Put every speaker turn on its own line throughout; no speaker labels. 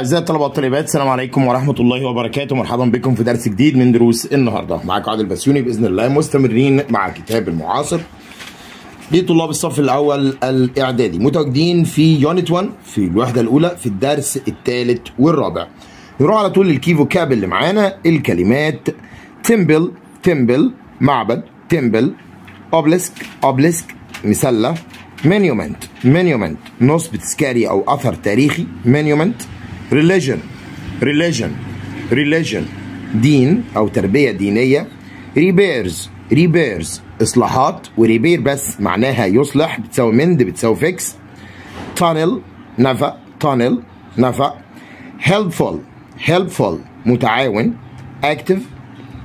أعزائي الطلبة والطالبات، السلام عليكم ورحمة الله وبركاته. مرحبا بكم في درس جديد من دروس النهاردة. معاكم عادل بسيوني بإذن الله، مستمرين مع كتاب المعاصر لطلاب الصف الأول الإعدادي، متواجدين في unit 1 في الوحدة الأولى في الدرس الثالث والرابع. نروح على طول لل key vocab اللي معانا. الكلمات: temple temple معبد، temple، obelisk obelisk مسلة، monument monument نصب تذكاري أو أثر تاريخي، monument، religion religion religion دين أو تربية دينية، repairs repairs إصلاحات، و repair بس معناها يصلح، بتساوي mend بتساوي fix، tunnel نفق، tunnel نفق، helpful helpful متعاون، active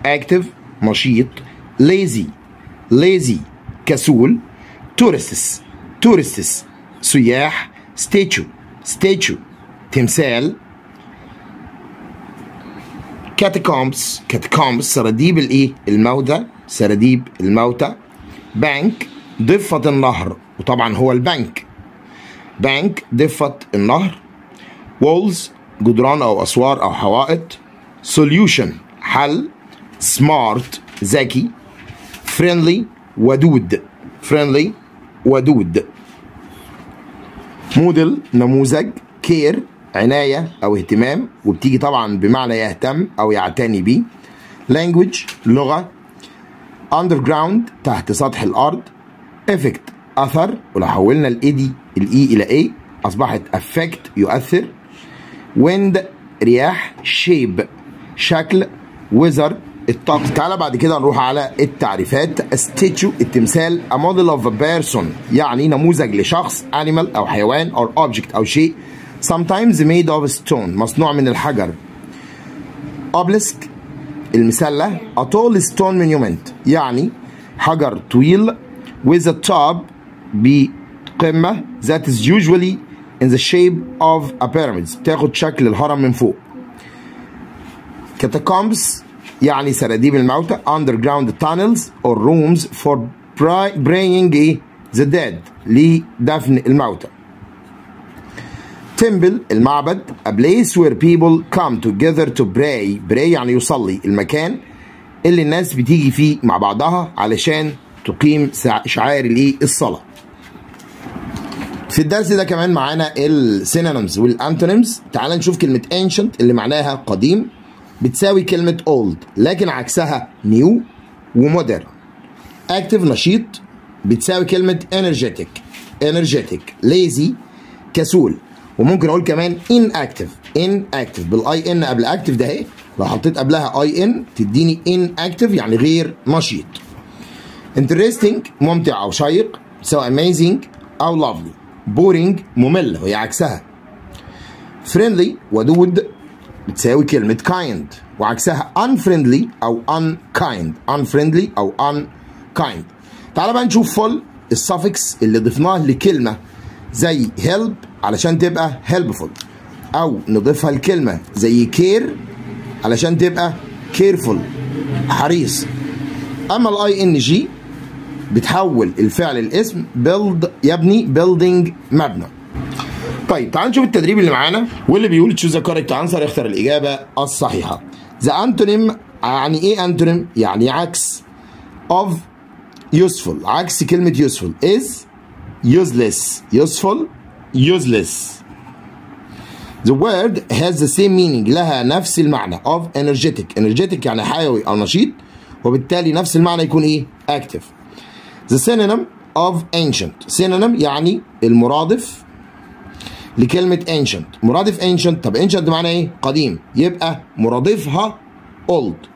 active نشيط، lazy lazy كسول، tourists tourists سياح، statue statue تمثال، catacombs catacombs سراديب الايه؟ الموتى، سراديب الموتى، بانك ضفة النهر، وطبعا هو البنك، بانك ضفة النهر، walls جدران او اسوار او حوائط، solution حل، smart ذكي، friendly ودود، friendly ودود، موديل نموذج، care عناية أو اهتمام، وبتيجي طبعا بمعنى يهتم أو يعتني بيه، language لغة، underground تحت سطح الأرض، effect أثر، ولو حولنا ال E دي ال E إلى A أصبحت affect يؤثر، wind رياح، shape شكل، weather الطقس. تعالى بعد كده نروح على التعريفات. statue التمثال، a model of a person يعني نموذج لشخص، animal أو حيوان or object أو شيء، sometimes made of stone مصنوع من الحجر، obelisk المسلة، a tall stone monument يعني حجر طويل، with a top بقمة that is usually in the shape of a pyramid بتاخد شكل الهرم من فوق، catacombs يعني سراديب الموتى، underground tunnels or rooms for burying the dead لدفن الموتى، temple المعبد، a place where people come together to pray، pray يعني يصلي، المكان اللي الناس بتيجي فيه مع بعضها علشان تقيم شعائر الايه؟ الصلاة. في الدرس ده كمان معانا ال synonyms وال antonyms. تعال نشوف كلمة ancient اللي معناها قديم بتساوي كلمة old، لكن عكسها new و modern. active نشيط بتساوي كلمة energetic energetic، lazy كسول، وممكن اقول كمان inactive inactive بال I N قبل active ده اهي، لو حطيت قبلها I N تديني inactive يعني غير نشيط. interesting ممتع او شيق سواء amazing او lovely. boring ممل وهي عكسها. friendly ودود بتساوي كلمة kind، وعكسها unfriendly أو unkind، unfriendly أو unkind. تعال بقى نشوف ful ال suffix اللي ضفناه لكلمة زي help علشان تبقى helpful، أو نضيفها لكلمة زي care علشان تبقى careful حريص. أما ال ING بتحول الفعل الاسم، build يبني، building مبنى. طيب تعال نشوف التدريب اللي معانا واللي بيقول choose the correct answer، اختر الإجابة الصحيحة. The antonym يعني إيه antonym؟ يعني عكس of useful، عكس كلمة useful is useless، useful useless. The word has the same meaning لها نفس المعنى of energetic، energetic يعني حيوي أو نشيط، وبالتالي نفس المعنى يكون إيه؟ active. The synonym of ancient، synonym يعني المرادف لكلمة ancient، مرادف ancient، طب ancient معناه ايه؟ قديم، يبقى مرادفها old.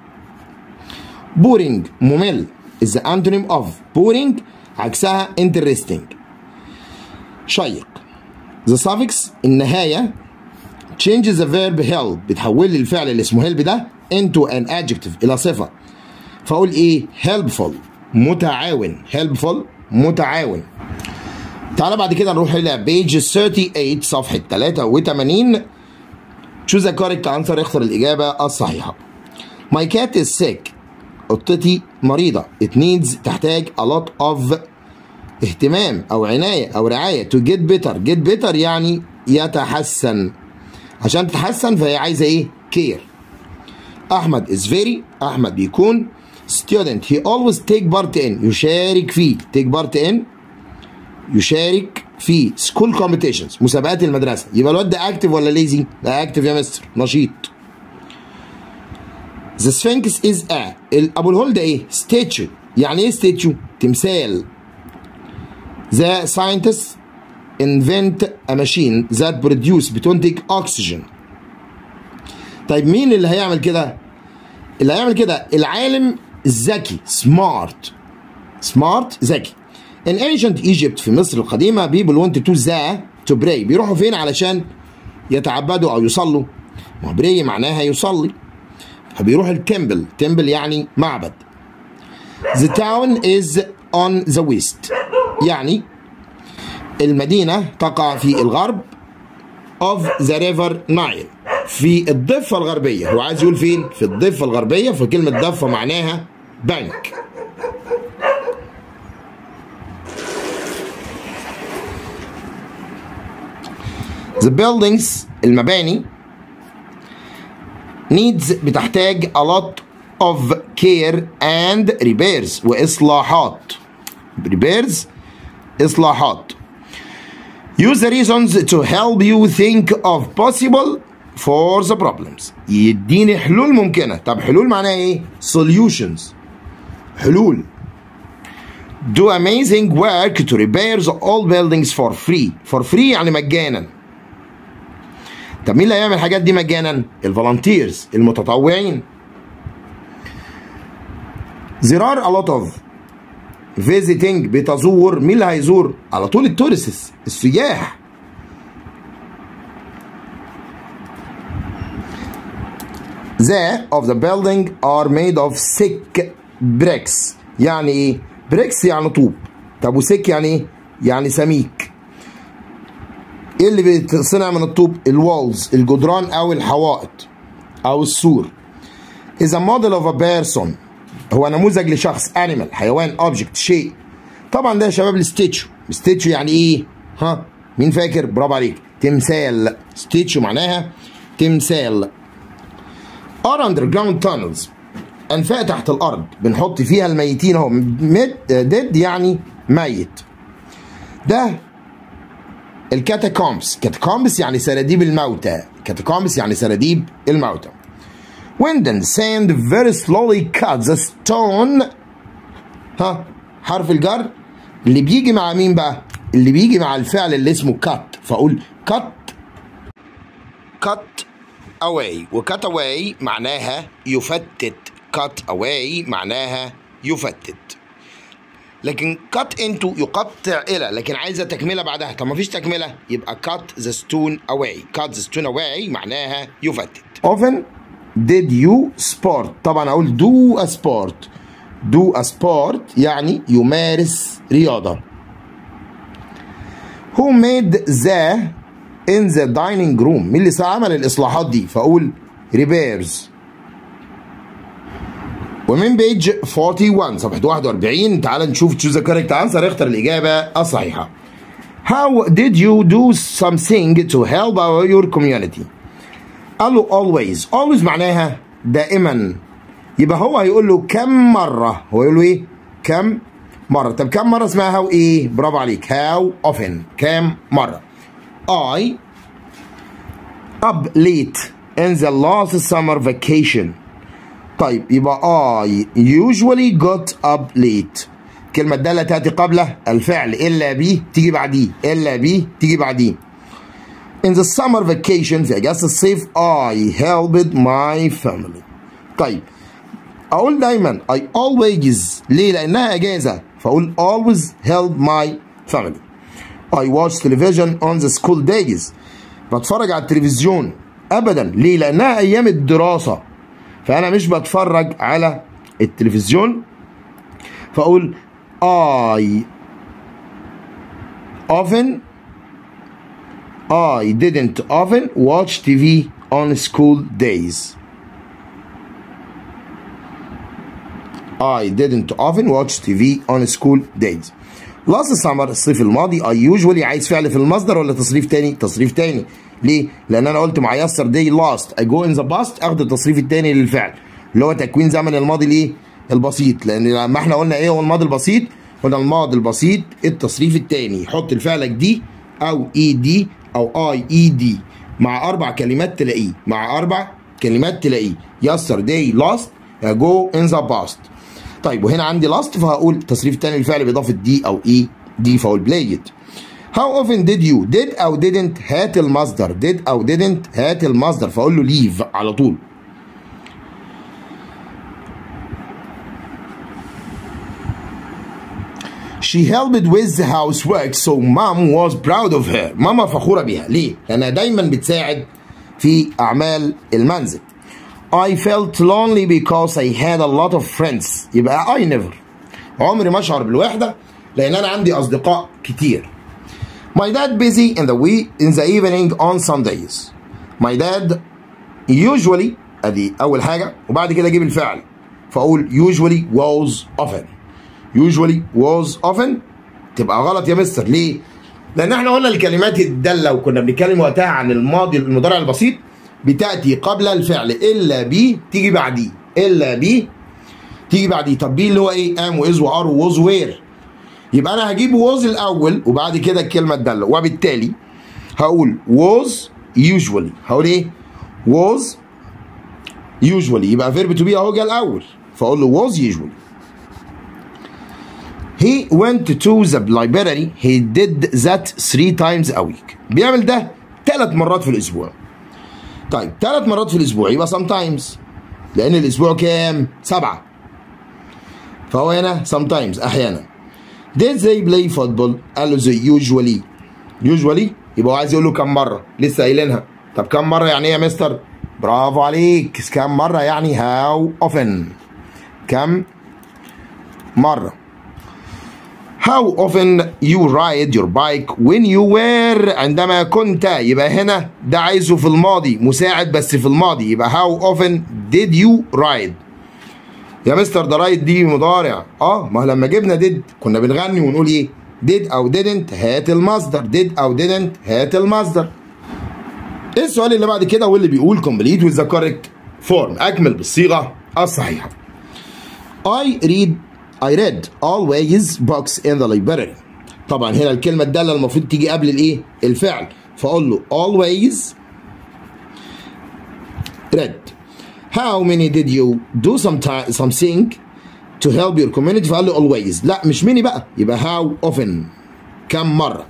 boring ممل is the antonym of boring، عكسها interesting شيق. The suffix النهاية changes the verb help بتحول لي الفعل اللي اسمه help ده into an adjective إلى صفة، فأقول ايه؟ helpful متعاون، helpful متعاون. تعالى بعد كده نروح الى page 38 صفحة 83. choose the correct answer، اختر الإجابة الصحيحة. My cat is sick قطتي مريضة. It needs تحتاج a lot of اهتمام أو عناية أو رعاية to get better، get better يعني يتحسن. عشان تتحسن فهي عايزه ايه؟ care. احمد is very، احمد بيكون student he always take part in، يشارك فيه، take part in يشارك في school competitions مسابقات المدرسة. يبقى الواد ده active ولا lazy؟ ده active يا مستر، نشيط. The Sphinx is a، ابو الهول ده ايه؟ statue. يعني ايه statue؟ تمثال. The scientists invent a machine that produce بتنتج oxygen. طيب مين اللي هيعمل كده؟ اللي هيعمل كده العالم الذكي، smart. smart ذكي. In ancient Egypt في مصر القديمة people wanted to the to pray، بيروحوا فين علشان يتعبدوا أو يصلوا؟ ما pray معناها يصلي، فبيروح ال temple، temple يعني معبد. The town is on the west، يعني المدينة تقع في الغرب of the river Nile، في الضفة الغربية. هو عايز يقول فين؟ في الضفة الغربية، فكلمة ضفة معناها bank. The buildings المباني needs بتحتاج a lot of care and repairs وإصلاحات. repairs إصلاحات. Use the reasons to help you think of possible for the problems. يديني حلول ممكنة. طب حلول معناها إيه؟ solutions حلول. Do amazing work to repair the old buildings for free. for free يعني مجانا. طب مين اللي هيعمل الحاجات دي مجانا؟ ال volunteers المتطوعين. There are a lot of visiting بتزور، مين اللي هيزور؟ على طول ال tourists السياح. The of the building are made of thick bricks. يعني ايه؟ bricks يعني طوب. طب و thick يعني ايه؟ يعني سميك. ايه اللي بيتصنع من الطوب؟ ال walls الجدران او الحوائط او السور. is a model of a person هو نموذج لشخص، animal حيوان، object شيء. طبعا ده يا شباب ال statue. statue يعني ايه؟ ها مين فاكر؟ برافو عليك، تمثال. statue معناها تمثال. are underground tunnels انفاق تحت الارض بنحط فيها الميتين اهو. dead يعني ميت. ده ال catacombs. catacombs يعني سراديب الموتى. catacombs يعني سراديب الموتى. Wind and sand very slowly cut the stone. ها حرف الجر اللي بيجي مع مين بقى؟ اللي بيجي مع الفعل اللي اسمه cut، فاقول cut cut away. و cut away معناها يفتت. cut away معناها يفتت. لكن cut into يقطع إلى، لكن عايزة تكملة بعدها. طب ما فيش تكملة يبقى cut the stone away. cut the stone away معناها يفتت. Often did you sport؟ طبعا أقول do a sport. do a sport يعني يمارس رياضة. Who made the in the dining room؟ مين اللي عمل الإصلاحات دي؟ فأقول repairs. ومن page 41 صفحة 41 تعال نشوف choose the correct answer، اختر الإجابة الصحيحة. How did you do something to help your community؟ قال له always. always معناها دائما، يبقى هو هيقول له كم مرة. هو يقول له إيه؟ كم مرة. طب كم مرة اسمها how إيه؟ برافو عليك، how often كم مرة. I up late in the last summer vacation. طيب يبقى I usually got up late. كلمة دالة تأتي قبله الفعل إلا بي تيجي بعديه، إلا بي تيجي بعديه. In the summer vacation في أجازة الصيف I helped my family. طيب أقول دايما I always، ليه؟ لأنها أجازة، فأقول always help my family. I watch television on the school days. بتفرج على التلفزيون أبدا، ليه؟ لأنها أيام الدراسة، فأنا مش بتفرج على التلفزيون، فأقول I often I didn't often watch TV on school days. I didn't often watch TV on school days. Last summer الصيف الماضي I usually، عايز فعل في المصدر ولا تصريف تاني؟ تصريف تاني، ليه؟ لان انا قلت مع yesterday last ago in the past اخد التصريف الثاني للفعل اللي هو تكوين زمن الماضي الايه؟ البسيط. لان لما احنا قلنا ايه هو الماضي البسيط؟ قلنا الماضي البسيط التصريف الثاني، حط الفعلك d او ed او ied مع اربع كلمات تلاقيه، مع اربع كلمات تلاقيه yesterday last ago in the past. طيب وهنا عندي last فهقول التصريف الثاني للفعل باضافة d او ed فاقول played. How often did you did او didn't هات المصدر، did او didn't هات المصدر فاقول له leave على طول. She helped with the housework so mom was proud of her. ماما فخورة بيها، ليه؟ لأنها دايما بتساعد في أعمال المنزل. I felt lonely because I had a lot of friends. يبقى I never. عمري ما أشعر بالوحدة لأن أنا عندي أصدقاء كتير. My dad busy in the evening on Sundays. My dad usually، أدي أول حاجة وبعد كده أجيب الفعل فأقول usually was often. usually was often تبقى غلط يا مستر، ليه؟ لأن احنا قلنا الكلمات الدالة وكنا بنتكلم وقتها عن الماضي المضارع البسيط بتأتي قبل الفعل إلا be تيجي بعديه، إلا be تيجي بعديه. طب be اللي هو إيه؟ am و is و are و was were. يبقى أنا هجيب was الأول وبعد كده الكلمة الدالة، وبالتالي هقول was usually. هقول إيه؟ was usually، يبقى verb to be أهو جه الأول فأقول له was usually. He went to the library. He did that 3 times a week. بيعمل ده 3 مرات في الأسبوع. طيب 3 مرات في الأسبوع يبقى sometimes، لأن الأسبوع كام؟ 7. فهو هنا sometimes أحيانا. Did they play football؟ قال له they usually. usually يبقى هو عايز يقول له كم مرة، لسه قايلينها. طب كم مرة يعني إيه يا مستر؟ برافو عليك، كم مرة يعني how often. كم مرة. How often you ride your bike when you were، عندما كنت، يبقى هنا ده عايزه في الماضي مساعد بس في الماضي، يبقى how often did you ride. يا مستر ده ride دي مضارع، ما لما جبنا did كنا بنغني ونقول ايه؟ did او didn't هات المصدر، did او didn't هات المصدر. ايه السؤال اللي بعد كده واللي بيقول complete with the correct form، اكمل بالصيغة الصحيحة. I read always books in the library. طبعا هنا الكلمة الدالة المفروض تيجي قبل الايه؟ الفعل، فاقول له always read. How many did you do something to help your community؟ فقال له always. لا مش many بقى، يبقى how often، كم مرة.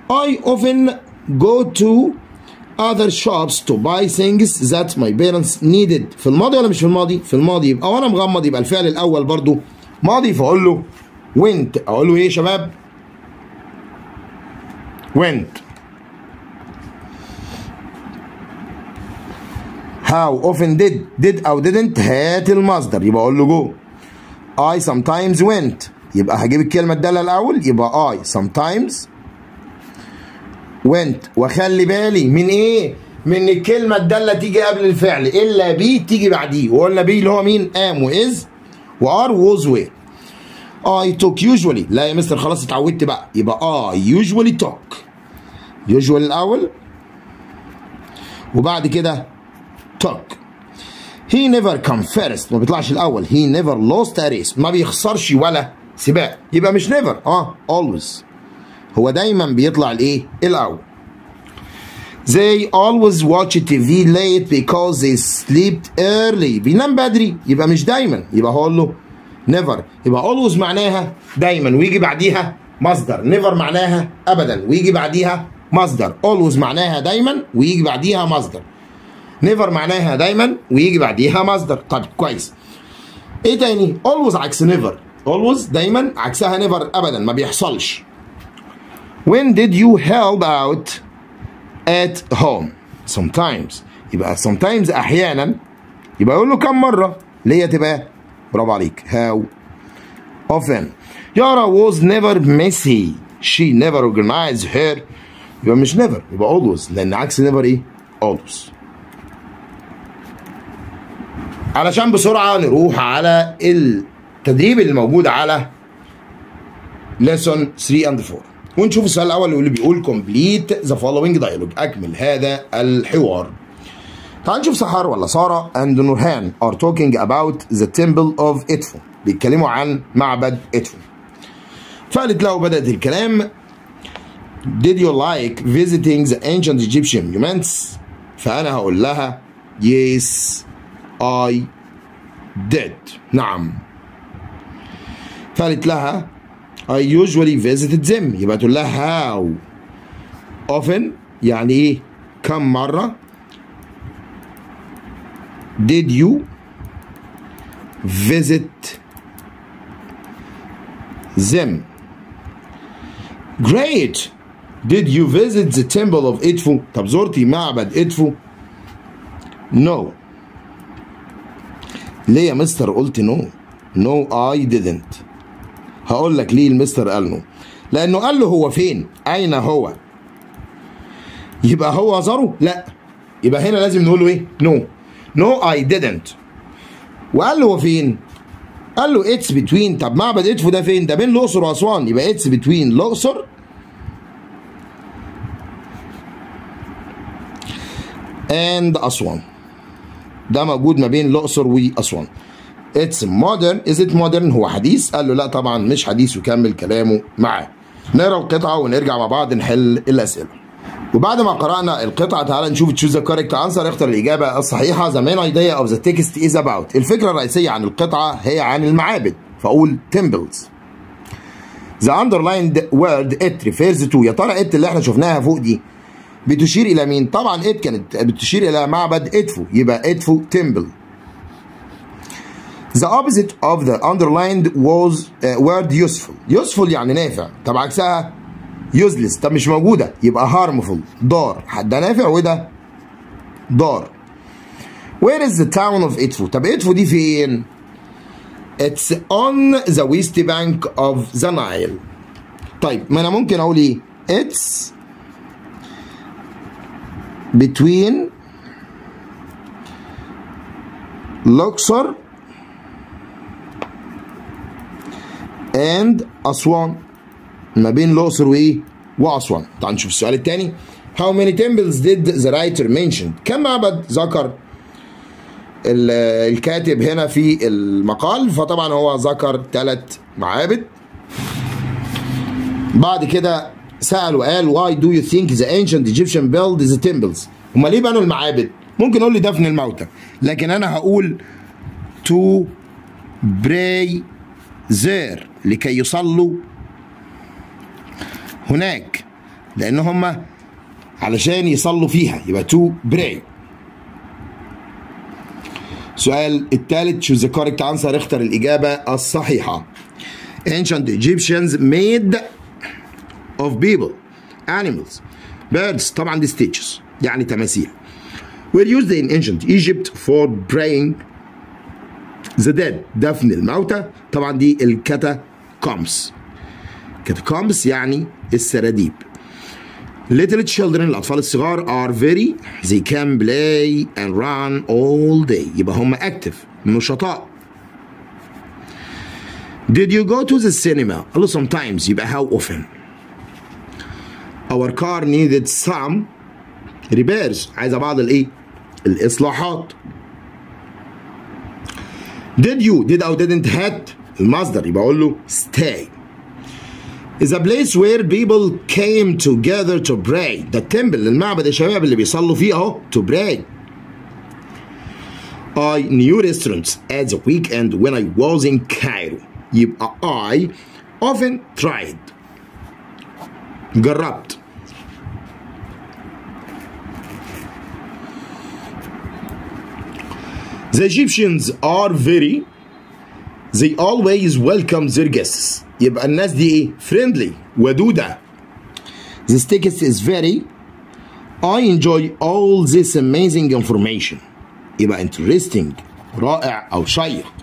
I often go to other shops to buy things that my parents needed. في الماضي ولا مش في الماضي؟ في الماضي، يبقى وانا مغمض يبقى الفعل الأول برضو ماضي، فاقول له went. اقول له ايه يا شباب؟ went. How often did او didn't هات المصدر، يبقى اقول له go. I sometimes went، يبقى هجيب الكلمة الدالة الأول، يبقى I sometimes went. وخلي بالي من ايه؟ من الكلمة الدالة تيجي قبل الفعل إلا be تيجي بعديه، وقلنا be اللي هو مين؟ am و is و are was were. I took usually، لا يا مستر خلاص اتعودت بقى، يبقى I usually took. usually الأول وبعد كده took. He never come first، ما بيطلعش الأول. He never lost a race، ما بيخسرش ولا سباق، يبقى مش never، always، هو دايما بيطلع الايه؟ الأول. They always watch TV late because they slept early. بينام بدري، يبقى مش دايما، يبقى هقول له never. يبقى always معناها دايما ويجي بعديها مصدر، never معناها ابدا ويجي بعديها مصدر، always معناها دايما ويجي بعديها مصدر، never معناها دايما ويجي بعديها مصدر. طب كويس. ايه تاني؟ always عكس never، always دايما عكسها never ابدا ما بيحصلش. When did you help out at home؟ sometimes، يبقى sometimes احيانا، يبقى اقول له كم مرة؟ ليه تبقى؟ برافو عليك، how often. Yara was never messy، she never organized her، يبقى مش never، يبقى always، لان عكس never ايه؟ always. علشان بسرعة نروح على التدريب اللي موجود على lesson 3 and 4. ونشوف السؤال الأول اللي بيقول complete the following dialogue، أكمل هذا الحوار. تعال نشوف سحر ولا سارة and نورهان are talking about the temple of إدفو، بيتكلموا عن معبد إدفو. فقالت له، بدأت الكلام، Did you like visiting the ancient Egyptian monuments؟ فأنا هقول لها yes I did، نعم. فقالت لها I usually visited them، يبقى تقول لها how often، يعني ايه كم مرة، did you visit them؟ Great. Did you visit the temple of إدفو؟ طب زرتي معبد إدفو؟ No. ليه يا مستر قلت no؟ No I didn't. هقول لك ليه المستر قال no. لأنه قال له هو فين؟ أين هو؟ يبقى هو زاره؟ لا. يبقى هنا لازم نقول له إيه؟ No. No I didn't. وقال له هو فين؟ قال له it's between. طب معبد إدفو ده فين؟ ده بين الأقصر وأسوان، يبقى it's between الأقصر and أسوان. ده موجود ما بين الأقصر وأسوان. It's modern. Is it modern؟ هو حديث؟ قال له لا طبعا مش حديث، وكمل كلامه معاه. نقرا القطعة ونرجع مع بعض نحل الأسئلة. وبعد ما قرأنا القطعة تعالى نشوف choose the correct answer، اختر الإجابة الصحيحة. The main idea of the text is about. الفكرة الرئيسية عن القطعة هي عن المعابد، فأقول temples. The underlined word it refers to. يا ترى it اللي احنا شفناها فوق دي بتشير إلى مين؟ طبعا it كانت بتشير إلى معبد إدفو، يبقى إدفو temple. The opposite of the underlined was word useful. Useful يعني نافع، طب عكسها useless، طب مش موجودة يبقى harmful، ضار، ده نافع وده ضار. Where is the town of إدفو؟ طب إدفو دي فين؟ It's on the west bank of the Nile. طيب ما أنا ممكن أقول إيه؟ It's between Luxor and أسوان، ما بين الأقصر وإيه؟ وأسوان. تعال نشوف السؤال الثاني. How many temples did the writer mention؟ كم معبد ذكر الكاتب هنا في المقال؟ فطبعا هو ذكر 3 معابد. بعد كده سأل وقال why do you think the ancient Egyptian built the temples؟ هما ليه بنوا المعابد؟ ممكن اقول لي دفن الموتى، لكن انا هقول to pray there، لكي يصلوا هناك، لان هما علشان يصلوا فيها، يبقى to pray. السؤال الثالث choose the correct answer، اختر الإجابة الصحيحة. Ancient Egyptians made of people, animals, birds، طبعا دي statues يعني تماثيل، were used in ancient Egypt for praying the dead، دفن الموتى، طبعا دي ال catacombs. catacombs يعني السراديب. Little children، الأطفال الصغار، are very they can play and run all day، يبقى هم active نشطاء. Did you go to the cinema؟ قال له sometimes، يبقى how often. Our car needed some repairs، عايزة بعض الإيه؟ الإصلاحات. Did you did أو didn't had المصدر، يبقى أقول له stay. Is a place where people came together to pray. ده التمبل، المعبد يا شباب اللي بيصلوا فيه أهو، to pray. I knew restaurants at the weekend when I was in Cairo. يبقى I often tried، جربت. The Egyptians are very they always welcome their guests. يبقى الناس دي ايه؟ friendly، ودودة. This text is very I enjoy all this amazing information. يبقى interesting، رائع أو شيق.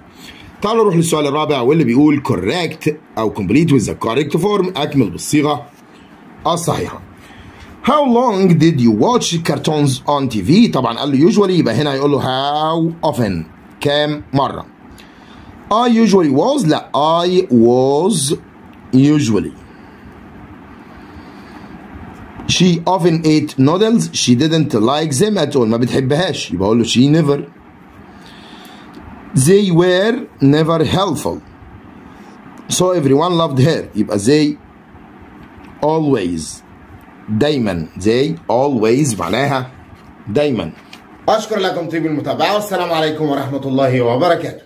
تعالوا نروح للسؤال الرابع واللي بيقول correct أو complete with the correct form، أكمل بالصيغة الصحيحة. How long did you watch cartoons on TV؟ طبعا قال له usually، يبقى هنا هيقول له how often، كام مرة. I usually was، لا I was usually. She often ate noodles. She didn't like them at all. ما بتحبهاش، يبقى أقول له she never. They were never helpful, so everyone loved her. يبقى they always، دايما. They always معناها دايما. أشكر لكم طيب المتابعة، والسلام عليكم ورحمة الله وبركاته.